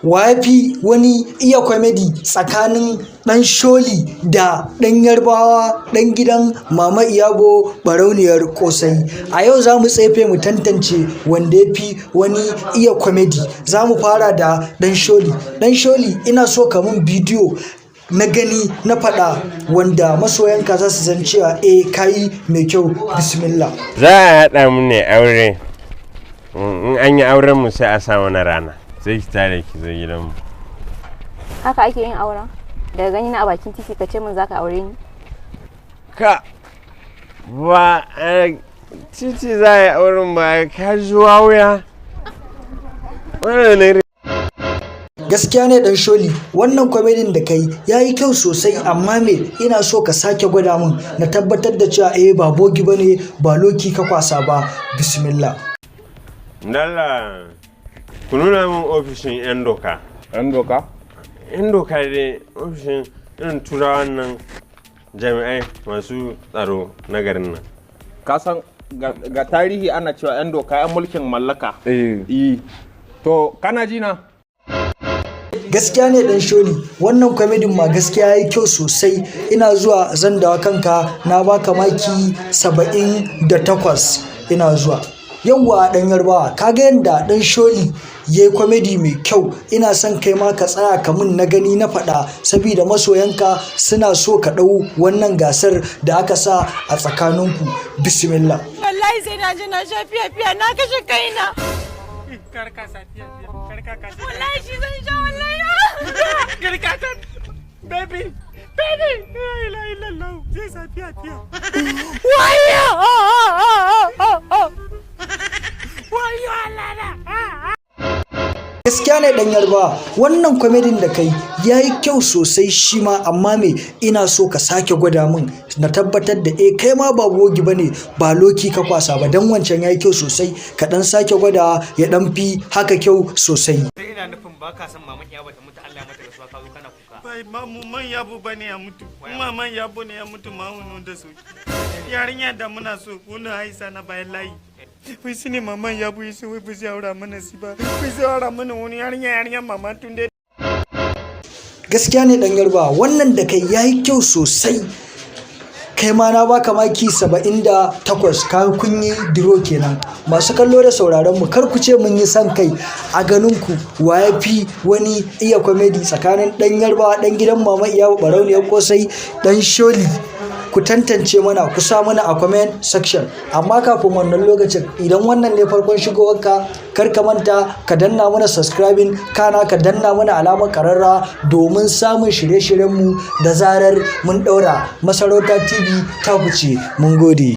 Wa ya fi wani iya comedy tsakanin Ɗan Sholi da Ɗan Yarbawa Ɗan Gidan Mama Iyabo Barauniyar Ƙosai? A yau za mu tsefe mu tantance wanda ya fi wani iya comedy. Za mu fara da Ɗan Sholi. Ɗan Sholi, ina so ka mun bidiyo na gani na faɗa wanda masoyanka za su san cewa eh, kayi mai kyau. Bismillah. Za a haɗa mu ne aure. In an yi auren mu, sai a sa wani rana, sai ki tare ki zo gidanmu. Haka ake yin auren? Daga gani na a bakin titi ka ce min zaka aure ni? Ka ba a titi za a yi auren ba, ka zuwa wuya wannan ne. Gaskiya ne, Dan Sholi, wannan kwamedin da kai ya yi kyau sosai, amma me ina so ka sake gwada min na tabbatar da cewa eh, ba bogi ba ne, ba loki ka kwasa ba. Bismillah. Dalla ku nuna min ofishin 'yan doka. 'Yan doka? 'Yan doka dai, ofishin irin turawan nan, jami'ai masu tsaro na garin nan. Ka san ga tarihi ana cewa 'yan doka 'yan mulkin mallaka. Eh. Eh. To, kana ji na? Gaskiya ne, Dan Sholi, wannan kwamedin ma gaskiya ya yi kyau sosai. Ina zuwa, zan dawo kanka. Na baka maki 78. Ina zuwa. Yawwa, Dan Yarbawa, kaga yadda Dan Sholi ya yi kwamedi mai kyau. Ina son kai ma ka tsaya ka mun na gani na faɗa, saboda masoyanka suna so ka ɗau wannan gasar da aka sa a tsakaninku. Bismillah. Wallahi sai na je na sha fiya fiya na kashe kaina. Karka sa fiya fiya, karka kashe. Wallahi shi zan sha, wallahi. Karka sa, baby, baby, la ilaha illallah, zai sa fiya fiya. Wayyo! Wayo Allah na. Gaskiya ne, Dan Yarbawa, wannan kwamedin da kai ya yi kyau sosai shi ma, amma me ina so ka sake gwada min na tabbatar da eh, kai ma ba bogi ba ne, ba loki ka kwasa ba, don wancan ya yi kyau sosai. Ka dan sake gwada ya dan fi haka kyau sosai. Sai ina nufin ba ka san maman iya bata mutu, Allah ya mata rasuwa, ka zo kana kuka. Bai maman yabo bane ya mutu. Maman yabo ne ya mutu ma wani da sauki. Yarinya da muna so wani haisa na bayan layi. Wai shi ne maman yabo ya ce wai ba zai aura mana shi ba. Wai zai aura mana wani yarinya, yarinya mama Tunde. Gaskiya ne, Dan Yarbawa, wannan da kai ya yi kyau sosai. Kai ma na baka maki 78. Ka kun yi draw kenan. Masu kallo da sauraron mu, kar ku ce mun yi son kai. A ganin ku, wa ya fi wani iya comedy tsakanin Dan Yarbawa Dan Gidan Mama Iya Barauniyar Kosai, Dan Sholi? Ku tantance mana, ku sa mana a comment section. Amma kafin wannan lokacin, idan wannan ne farkon shigowarka, kar ka manta ka danna mana subscribing, kana ka danna mana alamar kararra domin samun shirye-shiryenmu da zarar mun daura. Masarauta TV ta fice. Mun gode.